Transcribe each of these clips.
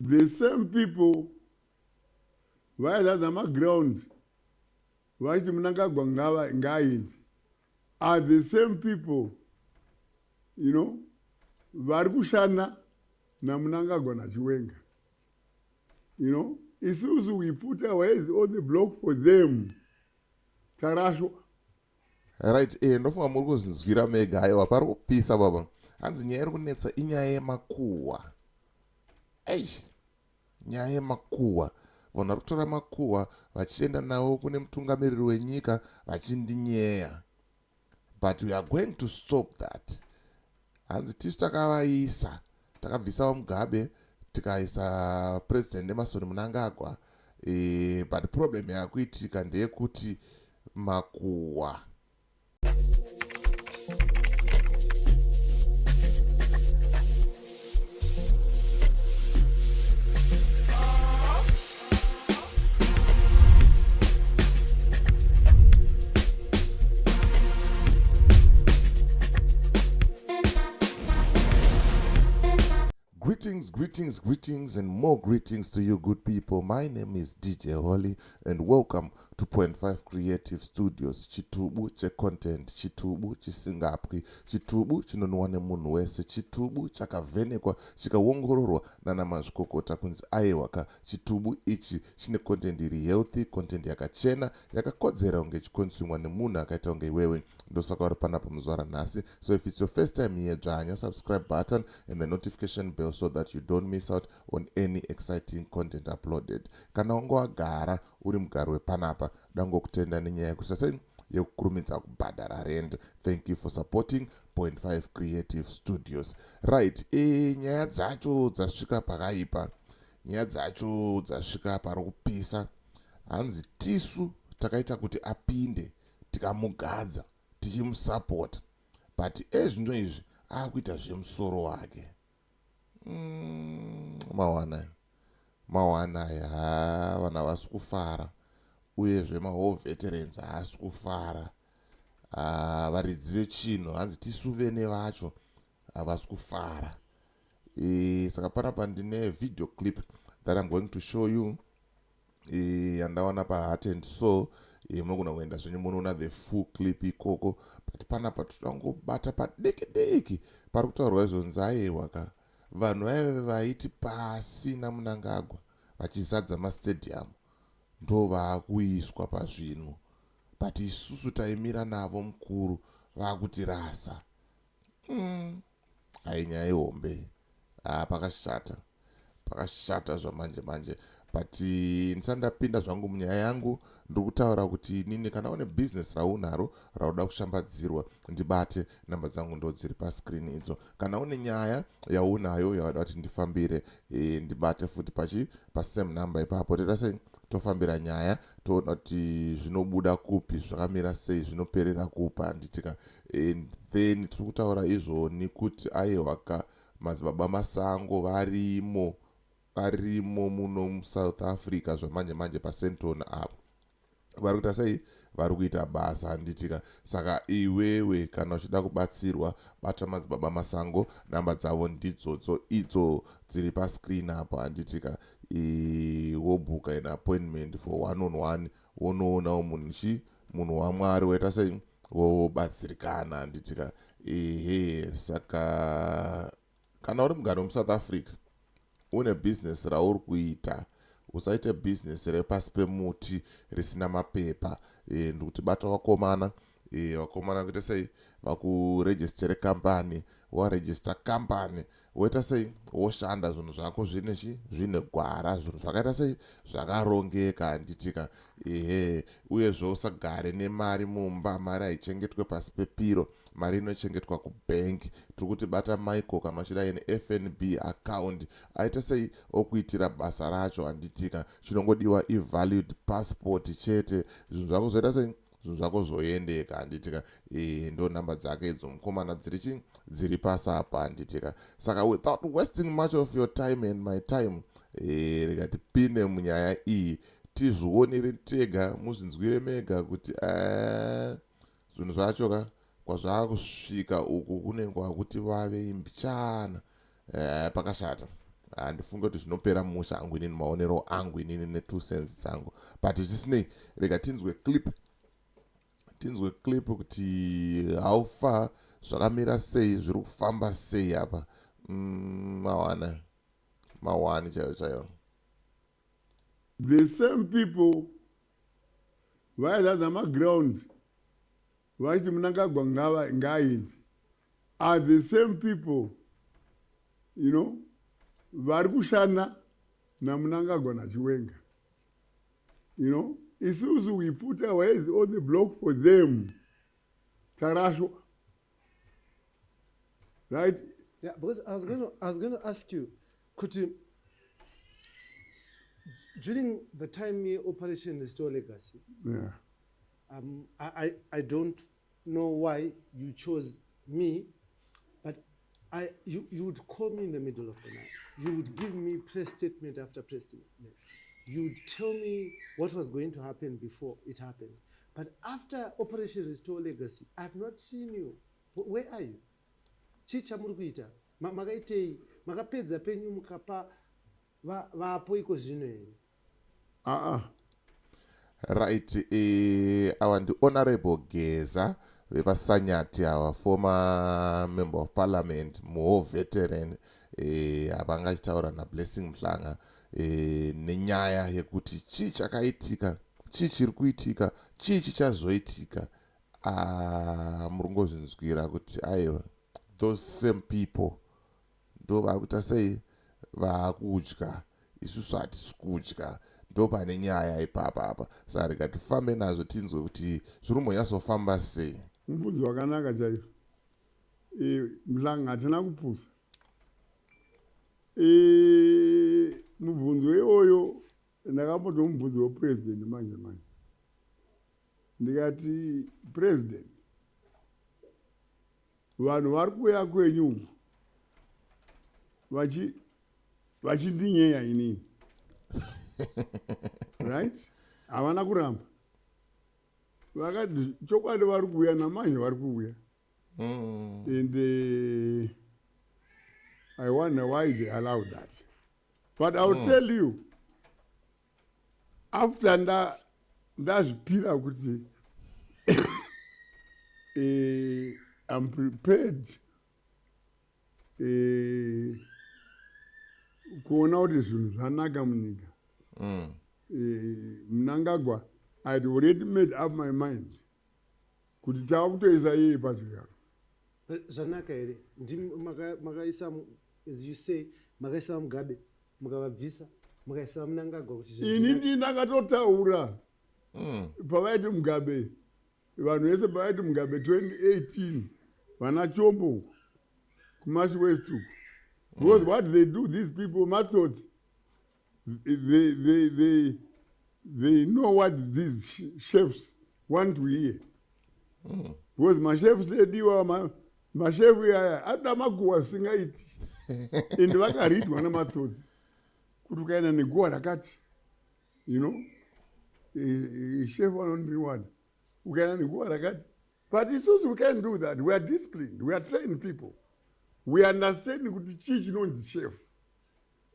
The same people vaizadza maground vachiti Mnangagwa ngaaende are the same people vari kushanda naMnangagwa naChiwenga. Isusu we put our heads on the block for them. Tarashwa. Right, ndofunga muri kuzinzwira mega. Aiwa, pari kupisa baba. Hanzi nyaya iri kunetsa inyaya yemakuhwa. Eish, nyaya yemakuhwa. Vanhu vari kutora makuhwa vachienda nawo kune mutungamiriri wenyika vachindinyeya. But we are going to stop that. Hanzi tisu takavaisa, takabvisa VaMugabe, tikaisa President Emmerson Mnangagwa. But problem yakuitika ndeyekuti makuhwa. Greetings, greetings, greetings, and more greetings to you good people. My name is DJ Holly and welcome to Point 5 Creative Studios. Chitubu checontent, chitubu chisingapwi, chitubu chinonwa nemunhu wese, chitubu chakavhenekwa chikaongororwa nana mazvikokota kunzi aiwa ka, chitubu ichi chine content iri healthy, content yakachena, yakakodzera kunge ichikonsumwa nemunhu akaita kunge iwewe. Ndosaka uri panapa muzuva ranhasi. So if it's your first time here, dzvanya subscribe button and the notification bell so that you don't miss out on any exciting content uploaded. Kana wanga wagara uri mugari wepanapa, dangokutenda nenyaya yekusasei yekukurumidza kubhadhara rent. Thank you for supporting Point 5 Creative Studios. Right, nyaya dzacho dzasvika pakaipa, nyaya dzacho dzasvika pari kupisa. Hanzi tisu takaita kuti apinde, tikamugadza, tichimusapota, but ezvino izvi akuita zvemusoro wake. Mawana mawana aya, vanhu havasi kufara, uyezve mawar veterans haasi kufara. Varidzi vechinhu, hanzi tisu vene vacho, havasi kufara. Saka panapa ndine video clip that I'm going to show you yandawana paHeart and Soul. Munogona kuenda zvenyu munoona the full clip ikoko, but panapa toda kungobata padiki diki pari kutaurwa izvonzi aiwa ka, vanhu vaive vaiti pasi naMnangagwa vachizadza mastadium ndo vaakuiswa pazvinhu, but isusu taimira navo mukuru vaakutirasa. Ai, nyaya ihombe. Pakashata, pakashata zvamanje manje. But ndisati ndapinda zvangu munyaya yangu, ndiri kutaura kuti inini kana une bhizinesi raunaro rauda kushambadzirwa, ndibate. Namba dzangu ndo dziri pascreen idzo. Kana une nyaya yaunayo yauda kuti ndifambire, ndibate futi pachi pasame number ipapo. Toita sei? Tofambira nyaya, toona kuti zvinobuda kupi, zvakamira sei, zvinoperera kupa, handitika? And then tiri kutaura izvoni kuti aiwa ka, madzibaba Masango varimo, varimo muno muSouth Africa zvamanje manje paSandton apo. Vari kuita sei? Vari kuita basa, handitika? Saka iwewe kana uchida kubatsirwa, bata madzibaba Masango. Namba dzavo ndidzodzo idzo dziri pascreen apo, handitika? Wobhuka an appointment for one on one, wonoonawo munhu chi munhu waMwari, waita sei, wobatsirikana, handitika? Ehe, saka kana uri mugari wemuSouth Africa, une bhizinesi rauri kuita, usaite bhizinesi repasi pemuti risina mapepa. Ndikuti bata vakomana, vakomana kuita sei, vakurejistere kambani. Warejista kambani, woita sei, woshanda zvinhu zvako zvine chi zvine gwara, zvinhu zvakaita sei, zvakarongeka, handitika? Ehe, uyezve usagare nemari mumba. Mari haichengetwe pasi pepiro, mari inochengetwa kubhenki. Tiri kuti bata Michael kana uchida ine FNB account, aita sei, okuitira basa racho, handitika? Chinongodiwa ivalid passport chete. Zvinhu zvako zvoita sei, zvinhu zvako zvoendeka, handitika? Ndo namba dzake idzo mukomana dziri chi dziri pasapa, handitika? Saka without wasting much of your time and my time, rega tipinde munyaya iyi, tizvionere tega, muzvinzwire mega kuti zvinhu zvacho ka kwazvaakusvika uku kunenge kwakuti vave imbichana. Pakashata. Handifunge kuti zvinopera musha angu inini, maonero angu inini ne2 cents dzangu. But zvisinei, rega tinzwe clip, tinzwe clip kuti how far, zvakamira sei, zviri kufamba sei apa. Mawana mawani chaiyo chaiyo. The same people vaizadza maground vachiti Mnangagwa ngaaende are the same people vari kushanda naMnangagwa naChiwenga. Isusu we put our heads on the block for them. Tarashwa, right? Yeah, because I was going to ask you, could you, during the time ye Operation Restore Legacy, yeah. I don't know why you chose me, but you would call me in the middle of the night. You would give me press statement after press statement. You would tell me what was going to happen before it happened. But after Operation Restore Legacy, I've not seen you. Where are you? Chii chamuri kuita? Makaitei? Makapedza penyu mukapa vapo iko zvino here? Uh-uh. Right, awa ndi Honorable Geza vepaSanyati, awa former member of parliament, muwar veteran. Avanga achitaura naBlessing Mhlanga nenyaya yekuti chii chakaitika, chii chiri kuitika, chii chichazoitika. Ah, muri kungozvinzwira kuti aiwa, those same people ndo vari kuita sei, vaakudya, isusu hatisi kudya. Ndo pane nyaya ipapa apa. Saka rega tifambe nazvo, tinzwe kuti zviri kumbonyatsofamba sei. Mubvunzo wakanaka chaizvo. Mhlanga, hatina kupusa. Mubvunzo iwoyo ndakambotomubvunzo wepurezidendi manje manje, ndikati, "President, vanhu vari kuuya kwenyu uku vachindinyeya inini, right?" Havana kuramba, vakati chokwadi vari kuuya, namanje vari kuuya. And I wonder why they allow that. But I'll tell you, after ndazvipira kuti I'm prepared kuona kuti zvinhu zvanaka munyika, Mnangagwa, I'd already made up my mind kuti tava kutoisa iye pachigaro. But zvanaka here? Ndimi makaisa, as you say, makaisa Mugabe, mukavabvisa, mukaisa Mnangagwa kuti zvinhu Ini zvinake. Ndakatotaura pavaiti Mugabe, vanhu vese pavaiti Mugabe 2018, vana Chombo uku kuMash West uku, because what they do, these people, matsotsi, they know what these chefs want to hear, because machefs ediwa mashefu aya anoda maguwa zvisingaiti, ende vakaridwa nematsotsi kuti ukaenda neguwa rakati, chef vanondiwada ukaenda neguwa rakati. But isusu we can't do that. We are disciplined, we are trained people, we understand kuti chii chinonzi chef.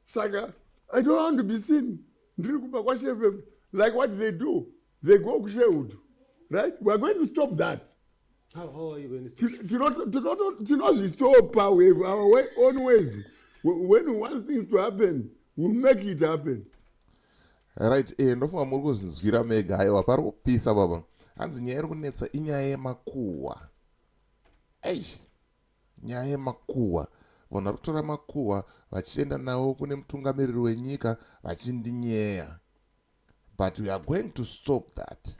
Saka I don't want to be seen ndiri kumba kwachef. Like what they do, they go kuSherwood, right? We are going to stop that. How are you going to stop? Tinozvistopa. We have our own ways. When we want things to happen, we'll make it happen. Right, ndofunga muri kuzvinzwira mega. Aiwa, pari kupisa baba. Hanzi nyaya iri kunetsa inyaya yemakuhwa. Ei, nyaya yemakuhwa, vanhu vari kutora makuhwa vachienda nawo kune mutungamiriri wenyika vachindinyeya, but we are going to stop that.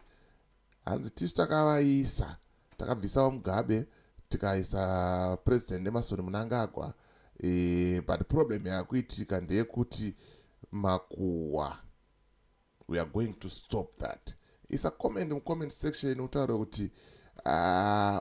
Hanzi tisu takavaisa, takabvisa VaMugabe, tikaisa President Emmerson Mnangagwa. But problem yakuitika ndeyekuti makuhwa. We are going to stop that. Isa comment mucomment section, utaure kuti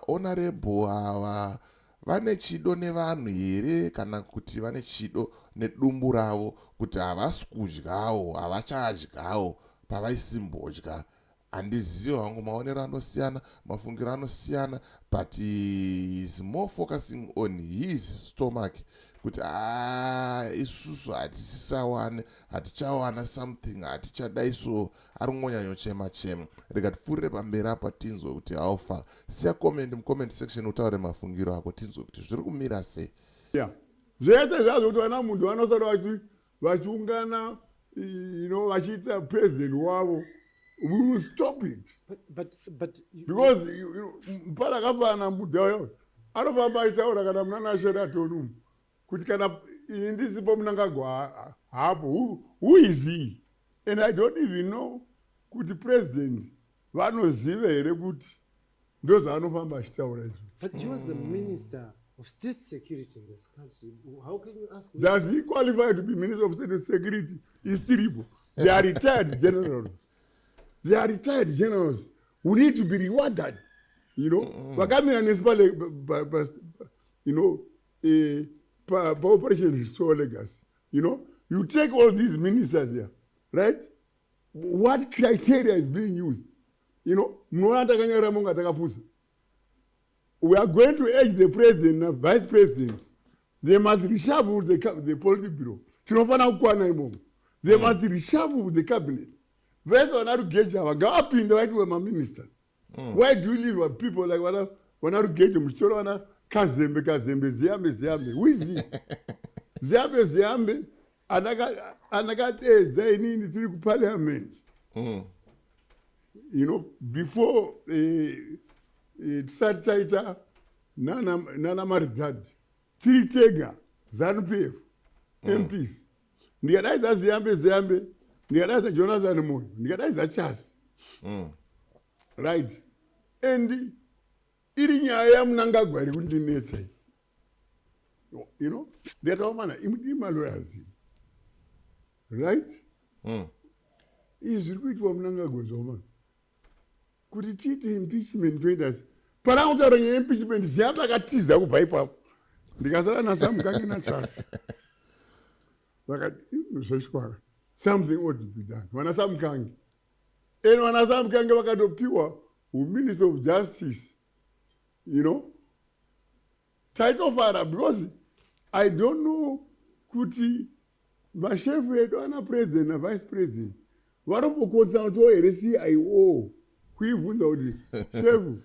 honorable ava vane chido nevanhu here kana kuti vane chido nedumbu ravo, kuti havasi kudyawo, havachadyawo pavaisimbodya. Handizivi hangu, maonero anosiyana, mafungiro anosiyana, but he is more focusing on his stomach. Kuti a isusu hatisisawane, hatichawana something, hatichadai. So ari kungonyanyochema chema. Rega tipfuurire pamberi apa, tinzwe kuti how far. Siya comment mucomment section, utaure mafungiro ako, tinzwe kuti zviri kumira sei. Ya, zvese zvazvo kuti vana munhu vanosara vachiungana vachiita president wavo, we will stop it. But you, Because parakafana mudhayo anofamba achitaura kana muna naSheraton umu kuti kana ini ndisipo, Mnangagwa hapo. Who is he? And I don't even know kuti president vanoziva here kuti ndo zvaanofamba achitaura izvo. But he was the minister of state security in this country. How can you ask? Does he qualify to be minister of state security? Is tiripo. They are retired generals. They are retired generals who need to be rewarded. Vakamira nesu pale pa Operation Restore Legacy. You take all these ministers here, right? What criteria is being used? Munoona takanyarara monga takapusa. We are going to urge the president and vice president, they must reshuffle the Politburo. Tinofana kukwana imomo. They must reshuffle the cabinet. Vese vana Rugeje ava ngavapinde vaitwe maministers. Why do you leave people like vana Rugeje, muchitora vana Kazembe, Kazembe, Ziyambi, Ziyambi? Who is he? Ziyambi Ziyambi andakadedza inini tiri kuparliament before tisati taita nana Maridadi, tiri tega ZANU PF MPs. Ndikadaidza Ziyambi Ziyambi, ndikadaidza Jonathan Moyo, ndikadaidza Chasi, right? And iri nyaya yaMnangagwa iri kundinetsa iyi. Ndikataura, mana imudii malawyers, right? Izvi zviri kuitwa Mnangagwa zvoma kuti tiite impeachment, toita sei? Pana kutaura nyaya yeimpeachment, Ziyambi akatiza kubva ipapo, ndikasara naSamukange naChasi. Vakati zveshwara, something ought to be done. Vana Samukange and vana Samukange vakatopiwa uminister of justice. Taitofara because I don't know kuti mashefu edu ana president navice president vanombokonsultawo here CIO kuibvunza kuti, "Shefu,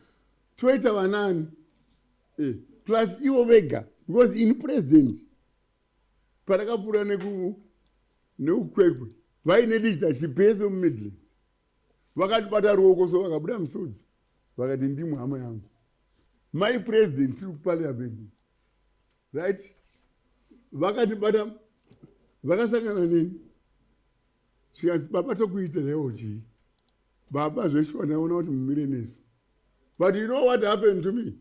toita vanani?" Plus ivo vega, because ini president parakapfuura nekuKwekwe vaine leadership yese muMidlands, vakatibata ruoko so, vakabuda musodzi, vakati, "Ndimwe hama yangu, my president." Tiri kuparliament, right? Vakatibata, vakasangana neni, zvikanzi, "Baba, tokuitiraiwo chii?" "Baba, zveshuwa ndaona kuti mumire nesu." But you know what happened to me?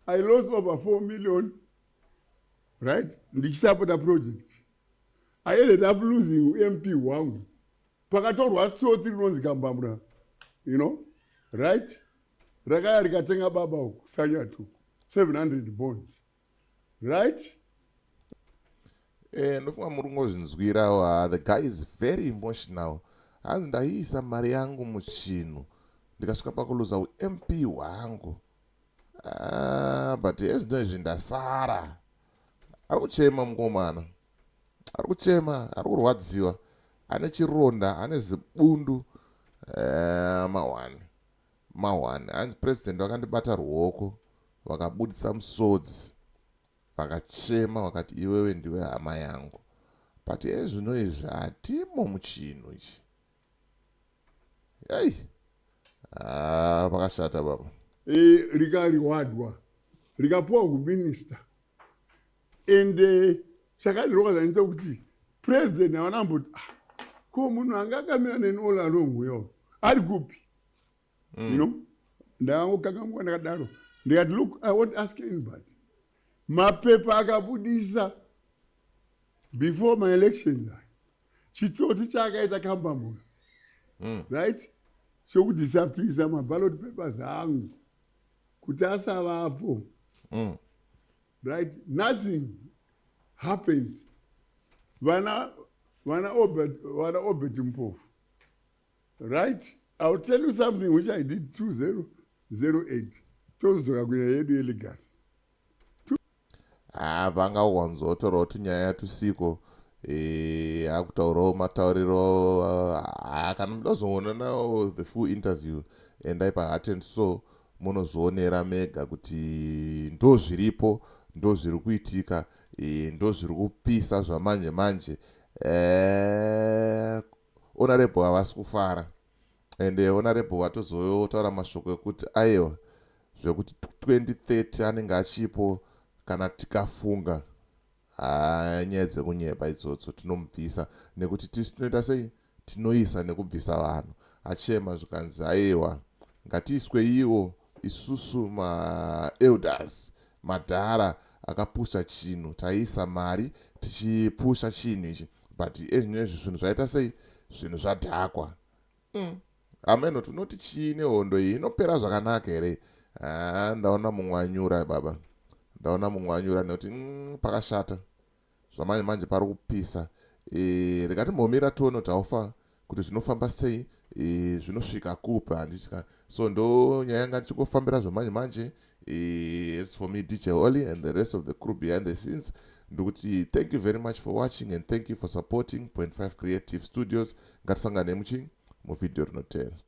I lost over 4 million, right, ndichisapota project. I ended up losing MP hwangu. Pakatorwa tsotsi rinonzi Kambambura, right, rakaya rikatenga baba uku Sanyatu 700 bond, right? Ndofunga muri kungozvinzwirawo. The guy is very emotional. Hanzi, "Ndaiisa mari yangu muchinhu, ndikasvika pakuluza uMP hwangu. Ah, but ezvino izvi ndasara." Ari kuchema mukomana, ari kuchema, ari kurwadziwa, ane chironda, ane zibundu. Mahwani, mahwani. Hanzi, "President vakandibata ruoko, vakabudisa musodzi, vakachema, vakati, 'Iwewe ndiwe hama yangu,' but ezvino izvi hatimo muchinhu ichi." Ei, ah, pakashata baba. Rikariwadwa, rikapuwa kuminista, and chakandirwadza ndechekuti president havana mboti, "Ah, ko munhu anga akamira neni all along uyo ari kupi?" Ndakangokangamwa ndakadaro, ndikati, "Look, I won't ask anybody." Mapepa akabudisa before my elections, chitsotsi chaakaita Kambambura, right, chokudisapisa maballot papers angu kuti asavapo, right? Nothing happened. Vana Obert Mpofu, right? I will tell you something which I did 2008. Tozodzoka kunyaya yedu yelegacy. Haa vanga wanzotaurawo tunyaya tusiko eh, akutaurawo matauriro. Haa, kana muda kuzoona nawo the full interview, endai paHeart and Soul, munozvionera mega kuti ndo zviripo, ndo zviri kuitika, ndo zviri kupisa zvamanje manje. Honorable havasi kufara, ende honorable vatozotaura mashoko ekuti aiwa, zvekuti 2030 anenge achipo, kana tikafunga, haa, nyaya dzekunyepa idzodzo. Tinomubvisa nekuti tisu tinoita sei, tinoisa nekubvisa vanhu. Achema zvikanzi aiwa, ngatiisweiwo isusu maelders, madhara akapusha chinhu, taisa mari tichipusha chinhu ichi, but ezvinezvi zvinhu zvaita sei, zvinhu zvadhakwa. Ameno tinoti chii nehondo iyi, inopera zvakanaka here? Ha, ndaona mumwe anyura baba, ndaona mumwe anyura nekuti pakashata zvamanje manje, pari kupisa. Rega timbomira tione kuti haufa kuti zvinofamba sei, zvinosvika kupi, handiti? So ndo nyaya yanga tichingofambira zvamanje manje. As for me, DJ Holly, and the rest of the crew behind the scenes, ndikuti thank you very much for watching and thank you for supporting Point 5 Creative Studios. Ngatisangane muchi muvhidhiyo rinotevera.